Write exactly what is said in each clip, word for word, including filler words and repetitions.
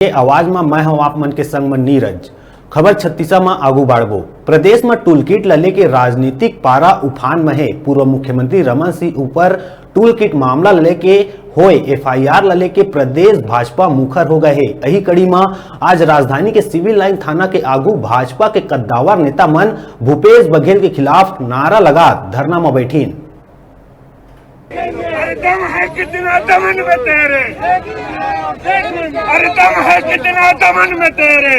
के आवाज म मैं हूं आप मन के संग म नीरज। खबर छत्तीसा म आगू बाढ़बो। प्रदेश म टूलकिट ल लेके राजनीतिक पारा उफान म हे। पूर्व मुख्यमंत्री रमन सिंह ऊपर टूलकिट मामला ल लेके होए एफआईआर ल लेके प्रदेश भाजपा मुखर हो गए हे। यही कड़ी म आज राजधानी के सिविल लाइन थाना के आगू भाजपा के कद्दावर नेता मन भूपेश बघेल के खिलाफ नारा लगात धरना म बैठिन। अरे दम है कितना दमन में तेरे, अरे दम है कितना दमन में तेरे।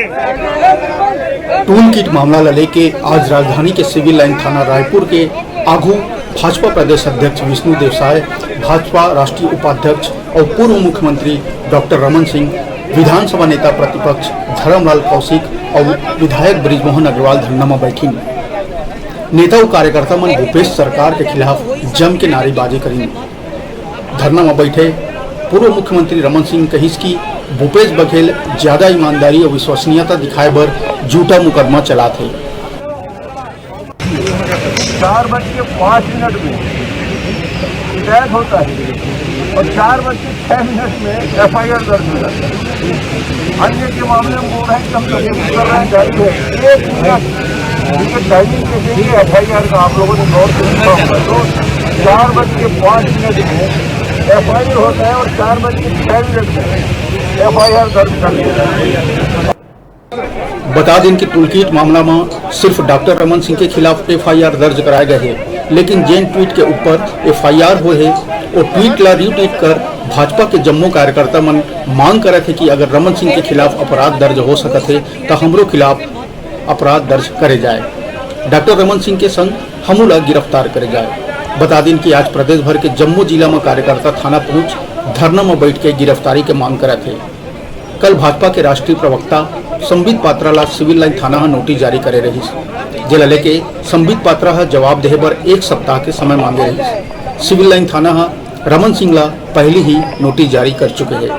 टूलकिट मामला ल लेके आज राजधानी के सिविल लाइन थाना रायपुर के आगू भाजपा प्रदेश अध्यक्ष विष्णु देव साय, भाजपा राष्ट्रीय उपाध्यक्ष और पूर्व मुख्यमंत्री डॉक्टर रमन सिंह, विधानसभा नेता प्रतिपक्ष धर्मलाल कौशिक और विधायक बृजमोहन अग्रवाल धरना म बैठिन। नेता अउ कार्यकर्ता मन भूपेश सरकार के खिलाफ जम के नारेबाजी करिन। धरना म बैठे पूर्व मुख्यमंत्री रमन सिंह कहिस कि भूपेश बघेल ज्यादा ईमानदारी अउ विश्वसनीयता दिखाए बर झूठा मुकदमा चलात हे। चार बज के पाँच मिनट में अटैक होता है और चार बज के छह मिनट में एफआईआर दर्ज हो जाता है। अन्य के मामले में बोल रहे हैं कि हम तफ्तीश कर रहे हैं, जारी है। एक मिनट, क्योंकि टाइमिंग देखेंगे एफआईआर का, आप लोगों ने गौर से सुना होगा। तो चार बज के पाँच मिनट में एफआईआर होता है और चार बज के छह मिनट में एफआईआर दर्ज कर ली जाती है। बता दें कि टूलकिट मामला में सिर्फ डॉक्टर रमन सिंह के खिलाफ एफआईआर दर्ज कराए गए हे, लेकिन जेन ट्वीट के ऊपर एफआईआर होए हे, वो ट्वीट ला रीट्वीट कर भाजपा के जम्मो कार्यकर्ता मन मांग करत हे कि अगर रमन सिंह के खिलाफ अपराध दर्ज हो सकत हे, तो हमरो खिलाफ अपराध दर्ज करे जाए। डॉक्टर रमन सिंह के संग हमू ला गिरफ्तार करे जाए। बता दें कि आज प्रदेश भर के जम्मो जिला में कार्यकर्ता थाना पहुंच धरना में बैठ के गिरफ्तारी के मांग करत हे। कल भाजपा के राष्ट्रीय प्रवक्ता संबित पात्रा ला सिविल लाइन थाना ह नोटिस जारी करे रहिस, जेला लेके संबित पात्रा ह जवाब देहे बर एक सप्ताह के समय मांगे रहिस। सिविल लाइन थाना ह रमन सिंह ला पहली ही नोटिस जारी कर चुके हे।